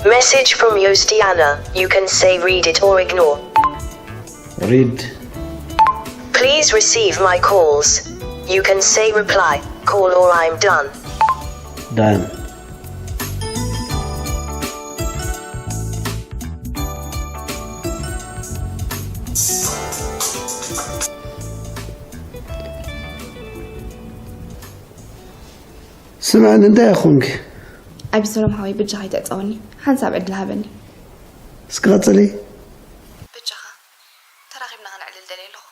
Message from Yostiana. You can say read it or ignore. Read. Please receive my calls. You can say reply, call or I'm done. Done. ስምዕኒ እንታይ ይኹንኪ? ኣቢሰሎም ሓወይ፣ ብጃኻ ኣይተዕጸወኒ። ሓንሳብ ዕድል ሃበኒ። እስኪ ቀጽሊ። ብጃኻ ተራኺብና ከነዕልል ደልየ ኣለኹ።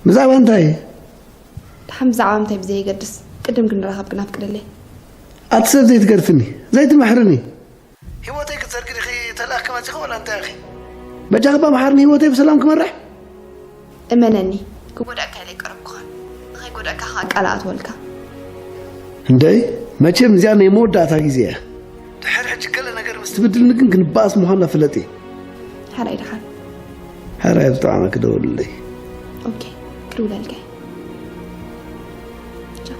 ብዛዕባ እንታይ? ድሓን ብዛዕባ ምንታይ ብዘየገድስ ቅድም ክንራኸብ ግን ኣፍቅደለይ። ኣቲ ሰብ ዘይትገድፍኒ፣ ዘይትምሕርኒ። ህይወተይ ክትዘርጊ ዲኺ ተልኣኪ መጺኺ ወላ እንታይ ኢኺ? በጃኺ እባ ምሓርኒ፣ ህይወተይ ብሰላም ክመርሕ። እመነኒ፣ ክጎድኣካ ኢለ ኣይቀረብኩኻን። ንኸይጎድኣካ ኸኣ ቃል ኣእትወልካ። እንደይ፣ መቸም እዚኣ ናይ መወዳእታ ግዜ እያ። ድሕሪ ሕጂ ገለ ነገር ምስ ትብድልኒ ግን ክንበኣስ ምዃንና ፍለጢ። ሓራይ ደሓን። ሕራይ ብጣዕሚ ክደውልለይ። ኦኬ፣ ክድውለልካ እየ። ቻው።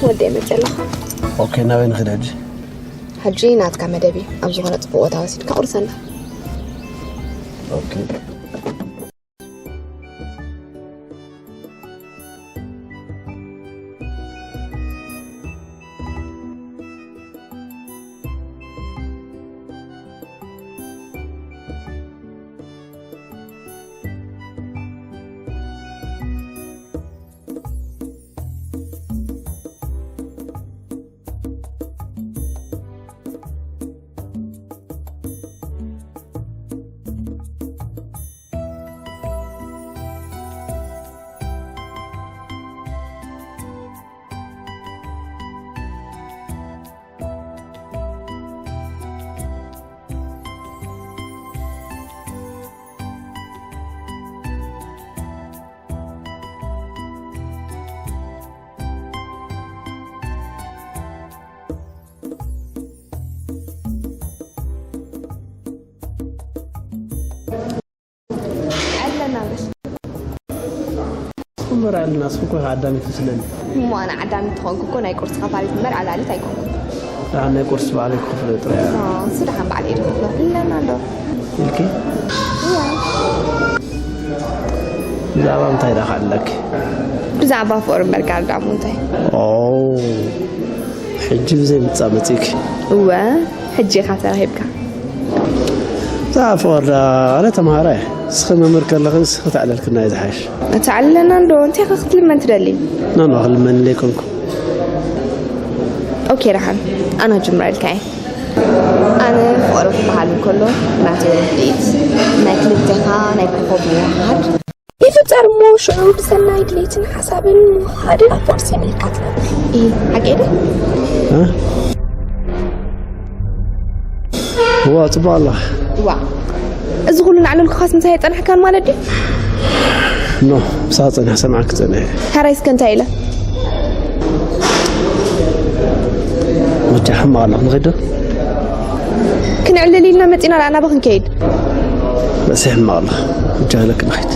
ወደይ መፅእ ኣለኹ። ኦኬ፣ ናበይ ንኽድ ሕጂ? ሕጂ ናትካ መደብ እዩ። ኣብ ዝኾነ ፅቡቅ ቦታ ወሲድካ ቁርሰና። ኦኬ። ኣለና በል። እምበር ኣለና፣ ንስኺ እኮ ኢኺ ዓዳሚት ትመስለኒ። እሞ ኣነ ዓዳሚት ተኾንኩ እኮ ናይ ቁርሲ ከፋሊት እምበር ዓላሊት ኣይኮንኩን። ደሓን ናይ ቁርሲ ባዕለይ ክኸፍሎ ጥራይ። ኣዎ፣ እሱ ደሓን ባዕለይ እየ ዝኸፍሎ። ኣለና ዶ? ኢልኪ? ብዛዕባ እንታይ ደኣ ክዕልለኪ? ብዛዕባ ፍቕሪ እምበር ጋር ዳሞ እንታይ? ኦ፣ ሕጂ ብዘይ ምጻ መጺእኪ። እወ፣ ሕጂ ኢኻ ተራኺብካ። ብዛዕባ ፍቕሪ ደኣ፣ ኣነ ተምሃራይ እየ። ንስኺ መምህር ከለኺ ንስኺ ተዕለልክና እዩ ዝሓይሽ። ተዕልለና እንዶ፣ እንታይ ኢኻ ክትልመን ትደሊ? ኖ፣ ኖ፣ ክልመን ኢለ ኣይኮንኩ። ኦኬ፣ ደሓን፣ ኣነ ክጅምረልካ እየ። ኣነ ፍቕሪ ክበሃል እንከሎ፣ ናተይ ርድኢት፣ ናይ ክልቴኻ ናይ ኮኾብ ምውህሃድ ይፍጠር እሞ፣ ሽዑ ብሰናይ ድሌትን ሓሳብን ምውህሃድን ኣብ ፍቕሪ ሰሚርካ ትነብር። ኢ፣ ሓቀይ ድዩ? እ? እዋ፣ ጽቡቕ ኣለኻ። ዋ፣ እዚ ኩሉ ናዕለልኩኻስ ምሳይ ኣይጸናሕካን ማለት ድዩ? ኖ፣ ምሳኻ ጸኒሐ፣ ሰምዓኪ ጸኒሐ። ሕራይ እስከ እንታይ ኢለ? መቸ ሕማቕ ኣለኹ፣ ንኸይድ ዶ? ክንዕልል ኢልና መጺና ደኣ ናበይ ክንከይድ? ርእሰይ ሕማቕ ኣለኹ፣ እጃለኪ ንኸይድ።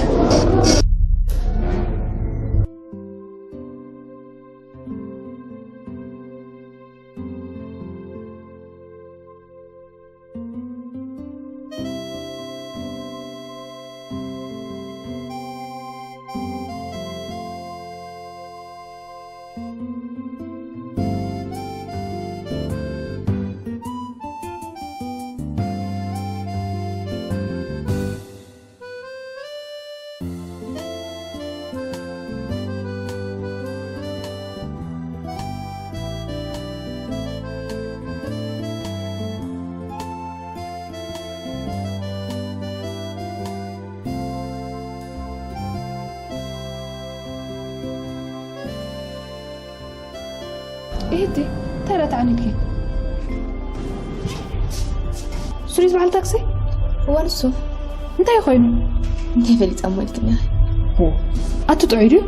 እህቲ፣ እንታይ ደኣ ተዓኒድኪ? ሱሪዝ በዓል ታክሲ? እወ፣ ንሱ። እንታይ ኮይኑ? እንታይ ፈሊጠ እሞ ኢልክኒ ኢኺ? ሆ፣ ኣቲ ጥዑይ ድዩ?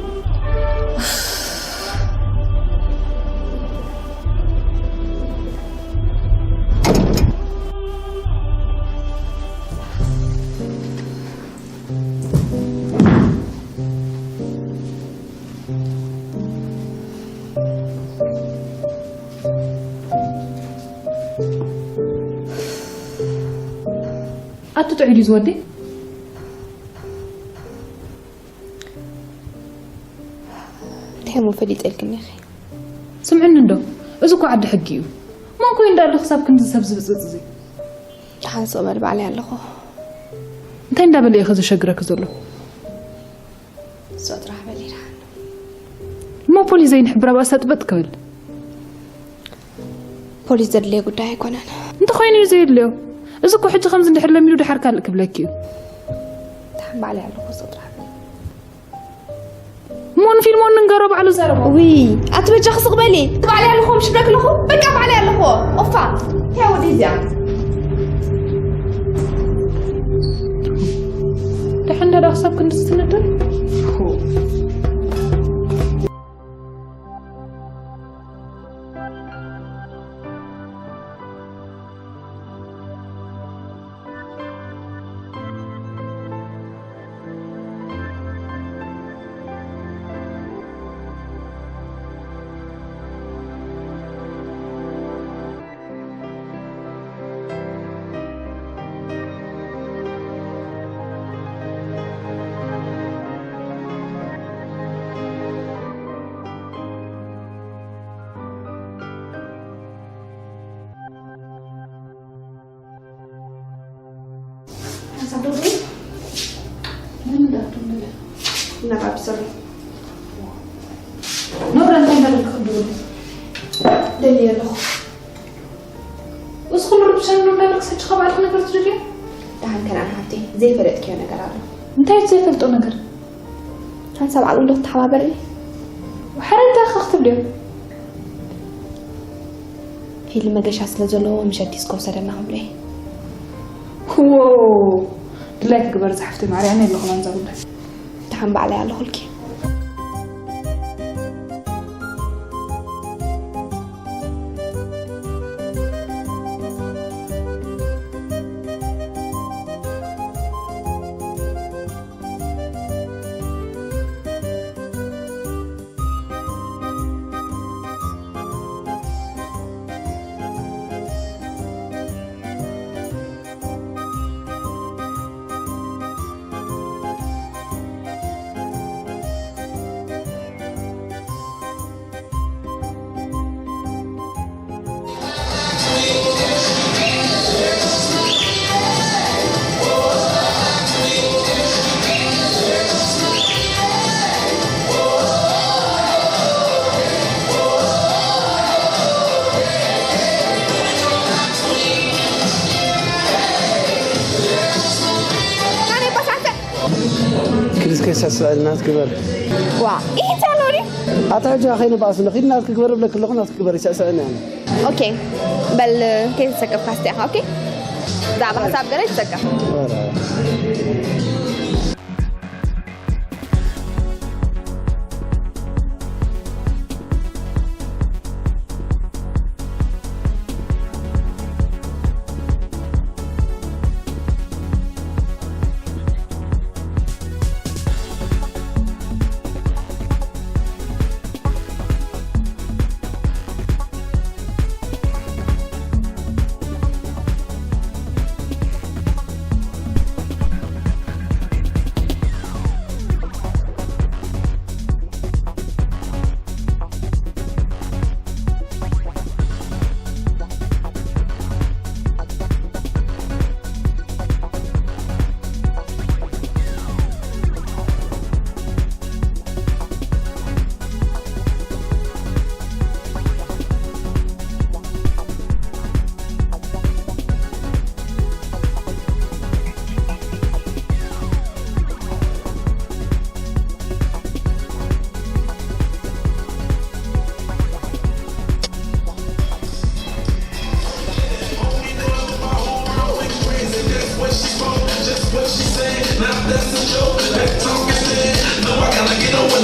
ኣቲ ጥዑይ ድዩ ዝወዲ? እንታይ እሞ ፈሊጠ ኢልክኒ ኢኺ? ስምዕኒ እንዶ፣ እዚ እኮ ዓዲ ሕጊ እዩ። መን ኮይኑ እንዳሎ ክሳብ ክንዲ ሰብ ዝብጽብጽ እዚ? ደሓን ስቕ በል፣ ባዕለይ ኣለኹ። እንታይ እንዳበለ እዩ ከ ዘሸግረኪ ዘሎ? ንሱ ጥራሕ በል ይድሓን። እሞ ፖሊስ ዘይንሕብር ኣብ ኣሳጥበጥ ክብል? ፖሊስ ዘድልዮ ጉዳይ ኣይኮነን። እንተኾይኑ እዩ ዘየድልዮ። እዚ እኮ ሕጂ ከምዚ እንድሕር ለሚዱ ድሓር ካልእ ክብለኪ እዩ። ደሓን ባዕለይ ኣለኹ፣ ንሱ ጥራሕ በል። እሞ ንፊልሞን ንንገሮ፣ ባዕሉ ዘረቦ። ውይ፣ ኣቲ በጃኺ ስቕ በሊ። ባዕለይ ኣለኹ፣ ምሽ ብለክ ኣለኹ። በቃ ባዕለይ ኣለኹ። ኦፋ፣ እንታይ ወዲ እዚኣ? ደሓን ዶ ክሳብ ክንድዚ ትነድር? ሓንሳብ ደው ትብል? ንምንታይ ደው ትብል? እናባብሰሉ። ኖራ እንታይ እንዳበልክ ክትድውል? ደልየ ኣለኹ። እዚ ኩሉ ርብሻ ንሉ እንዳበልክ ሰጅኻ ባዕልኺ ነገር ትደልዮ? ደሓን ከነኣን ሓፍተይ፣ ዘይፈለጥክዮ ነገር ኣሎ። እንታይ እቲ ዘይፈልጦ ነገር? ሓንሳብ ዓቕሊ ዶ ክትተሓባበርኒ? ወሓረ እንታይ ኢኻ ክትብልዮ? ፊልም መገሻ ስለ ዘለዎ ምሸት ዲስኮ ውሰደና ክብሎ እየ። ክዎ፣ ድላይ ክግበር ዝሓፍተይ ማርያ፣ ኣነ የለኹን ኣብዛ ጉዳይ። ደሓን ባዕለይ ኣለኹልኪ። ክልተ ከይሰስዐልና ትግበር። ዋ፣ ይሄ ቻለው ዲ? ኣታ ሕጂ ከይንባእስ ንኺድ ናትኪ ግበር እብለኪ ኣለኹ፣ ናትኪ ግበር ይሰዕስዐኒ ኣነ። ኦኬ፣ በል ከይተሰከፍካ ስቲኻ፣ ኦኬ? ብዛዕባ ሓሳብ ገለ ይተሰከፍ። ኧረ።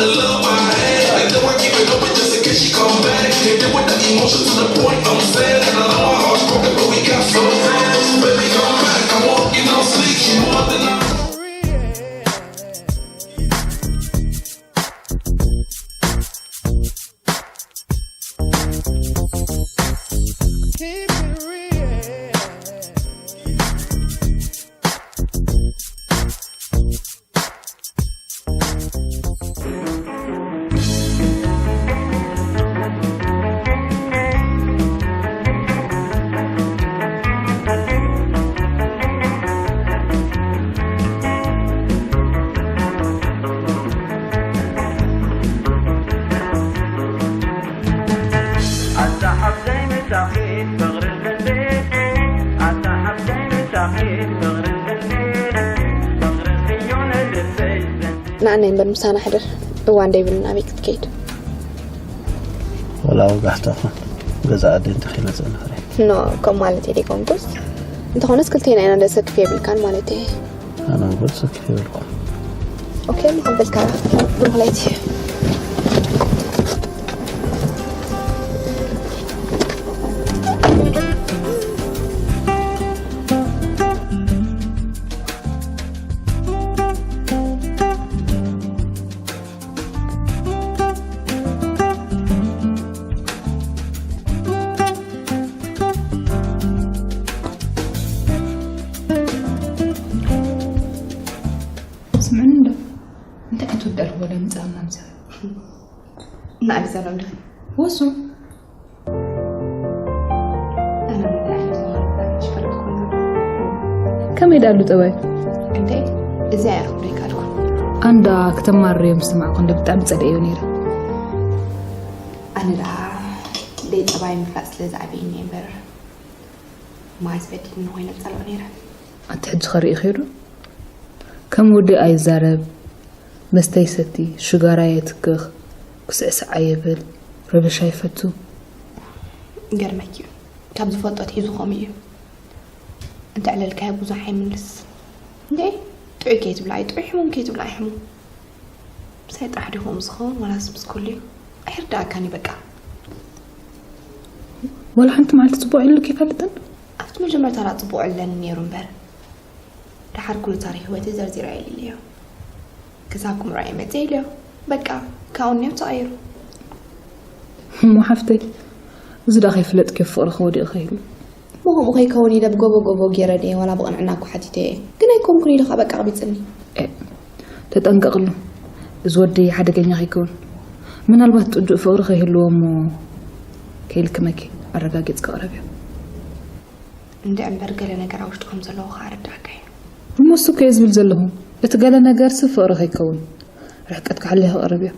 Love I had, and then I keep it open just in case she come back. Hit it with the emotion to the point I'm sad. And I know my heart's broken, but we got so close. Baby, come back. I want you no sleep. You more than I. ንዓና እምበር ምሳና ሕደር። እዋን ደይብልና ኣበይ ክትከይድ? ወላ ወጋሕታ ኹን ገዛ ኣደ እንተኺለ ጸንኽረ። ኖ፣ ከም ማለት እየ ደይኮንኩስ። እንተኾነስ ክልቴና ኢና ደሰክፍ የብልካን ማለት እየ። ኣነ እውን ሰክፍ የብልኩም። ኦኬ፣ ንኸበልካ ብሩኽ ለይቲ። ስምዕኒ እንዶ እንታይ ክትውደል ወደ ምጻም ናምዘ ንዓሊ ዘረብ ድኺ ወሱ ከመይ ዳሉ ጠባይ እንዴ እዚ ኣያ ክብለካ ኣልኩ ኣንዳ ክተማርር እዮም ዝስማዕኩ እንደ ብጣዕሚ ጸደዮ ነይረ ኣነ ደኣ ደይ ጠባይ ምፍላጥ ስለ ዝዓበየኒ እምበር ማይ ዝበድልኒ ኮይነ ጸልኦ ነይረ ኣቲ ሕጂ ኸርኢ ኸይዱ ከም ወዲ ኣይዛረብ መስተ ይሰቲ ሽጋራ የትክኽ ክስዕስዕ ኣየብል ረብሻ ይፈቱ ገርመኪ እዩ ካብ ዝፈልጦ ኣትሒዙ ከምኡ እዩ እንተዕለልካዮ ብዙሕ ኣይምልስ እንዴ ጥዑይ ከይትብላ እዩ ጥዑይ ሕሙም ከይትብላ እዩ ሕሙም ምሳይ ጥራሕ ድዩ ከምኡ ዝኸውን ዋላስ ምስ ኩሉ እዩ ኣይርድኣካን እዩ በቃ ወላ ሓንቲ መዓልቲ ፅቡቕ ኢሉልክ ይፈልጥን ኣብቲ መጀመርታ ዳ ፅቡቕ ኣለኒ ነይሩ እምበር ደሓር ኩሉ ታሪክ ህይወተይ ዘርዚረ እየ ኢለዮ ክሳብ ክምርዖ እየ መፅየ ኢለዮ በቃ ካብኡ እኒኦ ተቐይሩ እሞ ሓፍተይ እዚ ዳ ከይፍለጥክዮ ፍቕሪ ከወዲቑ ከይሉ እሞ ከምኡ ከይከውን ኢለ ብጎቦ ጎቦ ገይረ ድየ ዋላ ብቕንዕና እኮ ሓቲተ እየ ግን ኣይኮንኩን ኢሉ ከዓ በቃ ኣቕቢፅኒ ተጠንቀቕሉ እዚ ወዲ ሓደገኛ ከይከውን ምናልባት ጥጁእ ፍቕሪ ከይህልዎ እሞ ከይልክመኪ ኣረጋጊፅኪ ቅረብዮ እንድዒ እምበር ገለ ነገር ኣብ ውሽጡ ከም ዘለዎ ከዓ ኣረድኣካ እየ እሞ እሱ እኮ እየ ዝብል ዘለኹ እቲ ገለ ነገርሲ ፍቕሪ ከይከውን ርሕቀት ክሕልዮ ክቕርብ እዮ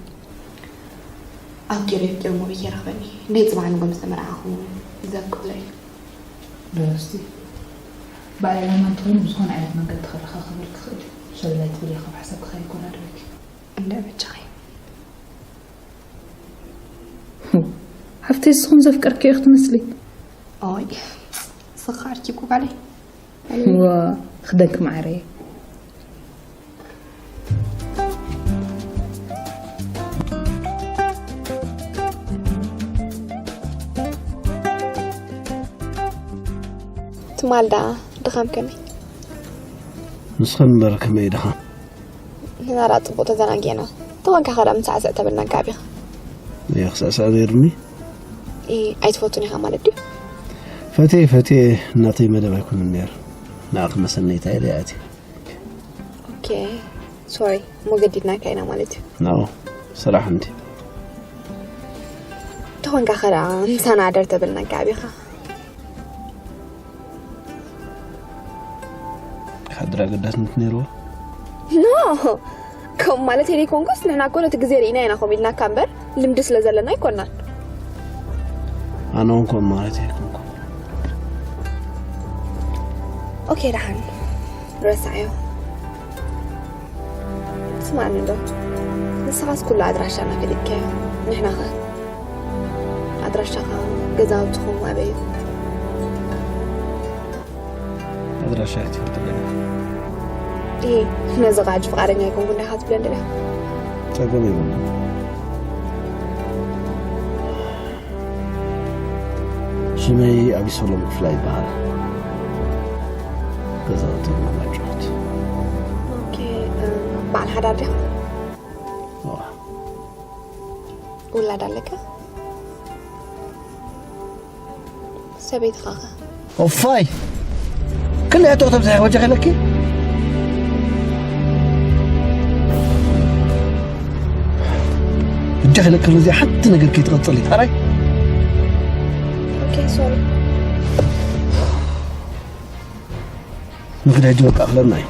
ኣፍቂሩ የፍቂሩ እሞ ቤት የረኽበኒ እንደይ ፅባሕ ንጎ ምስ ተመርዓኹ ዘብቅሎ እዩ ደረስቲ በዓል ዕላማ እንተኾይኑ ብዝኾነ ዓይነት መንገዲ ክረኻኸበልኪ ይኽእል እዩ ሸለል ኣይትበሊ ካብ ሓሳብኪ ከይኮን ኣድበኪ እንድዒ በጃኺ ሓፍተይ ንስኹም ዘፍቀርክዮ ኢኺ ትመስሊ ኦይ ንስኺ ኣርኪብኪ ጓለይ ዋ ክደንኪ ማዓረየ ትማል ደኣ ድኻም ከመይ ንስኽን እምበር ከመይ ድኻ ንናራ ጽቡቕ ተዘናጊዕና ተኾንካ ከዳ ምሳዕስዕ ተብልና ጋቢኻ እየ ክስዕስዕ ነይሩኒ ኣይትፈቱን ኢኻ ማለት ድዩ ፈትየ ፈትየ እናተይ መደብ ኣይኮነን ነይሩ ንኣኺ መሰነይታይ ደኣ ኣትየ ኦኬ ሶሪ እሞ ገዲድናካ ኢና ማለት እዩ ናው ስራሕ እንዲ ተኾንካ ከዳ ምሳና ኣደር ተብልና ጋቢኻ ሓድራ ገዳስነት ነይርዎ ኖ ከም ማለት የለይኮንኩስ ንሕና እኮ ነቲ ግዜ ርኢና ኢና ኮም ኢልናካ እምበር ልምዲ ስለ ዘለና ኣይኮናን ኣነ እውን ከም ማለት የለይኮንኩ ኦኬ ደሓን ረሳዕዮ ስማዕኒ ዶ ንስኻስ ኩሉ ኣድራሻና ፈሊጥካዮ ንሕና ኸ ኣድራሻኻ ገዛውትኹም ኣበይ እዩ ኣድራሻ ክትፈልጥ ኣለና እ ነዚ ቃጅ ፍቓደኛ ኣይኮንኩ እንዲኻ ትብለ እንደላ ጸገም የብሉን። ሽመይ ኣቢሰሎም ክፍላይ ይበሃል። ገዛውቲ ማማይ ጩኸት። ኦኬ፣ በዓል ሓዳር ዲኻ? እዋ። ውላድ ኣለካ? ሰበይትኻ ኸ? ኦፋይ! ክልኤ ጡቕ ተብዝሐ ወጀኽ ኢለኪ? እጀኽ ኢለኪ፣ እዚኣ ሓንቲ ነገር ከይትቐጽሊ፣ ጣራይ? ኦኬ፣ ሶሪ። ንኽድ ሕጂ በቃ ክለና እዩ።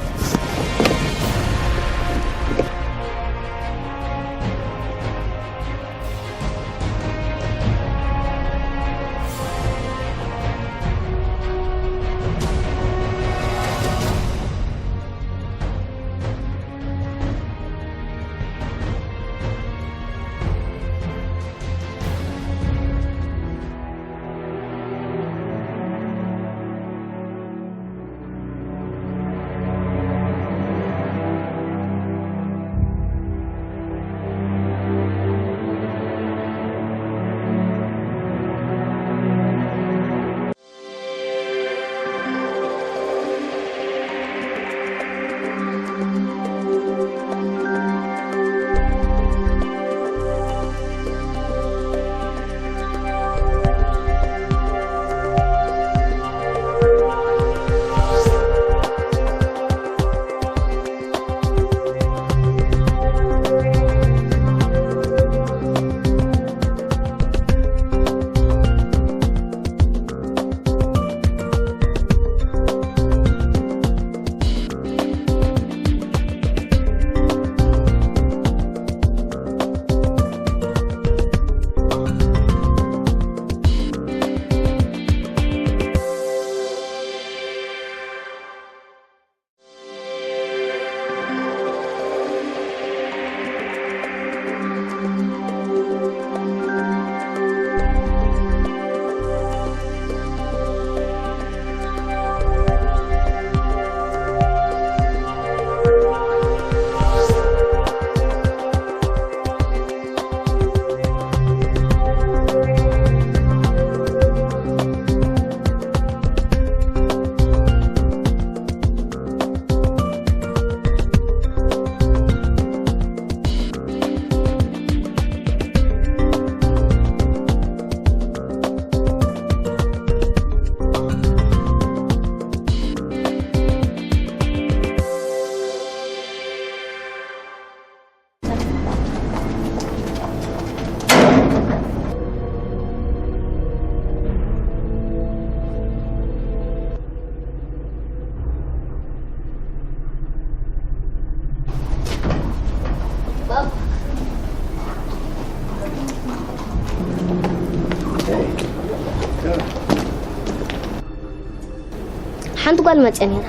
ሓንቲ ጓል መፅያ ነይራ።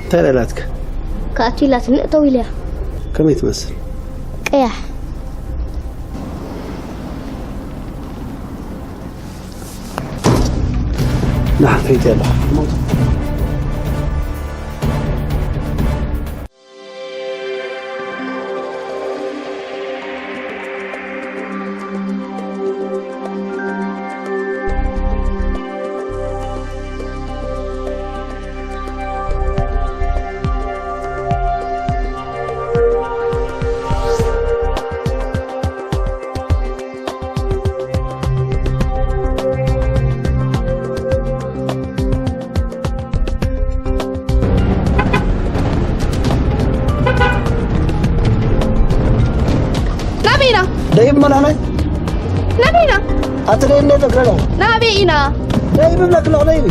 እንታይ ደላትካ? ክኣቱ ኢላትኒ እተው ኢለያ። ከመይ ትመስል? ቀያሕ። ንሓፈይቲ ኣለኻ። ናበይ ኢና? ደይብ መላላይ ናበይ ኢና? ኣቲ ደይብ እንደ ተግረለ ናበይ ኢና? ደይብ ብለክለቕ ደይብ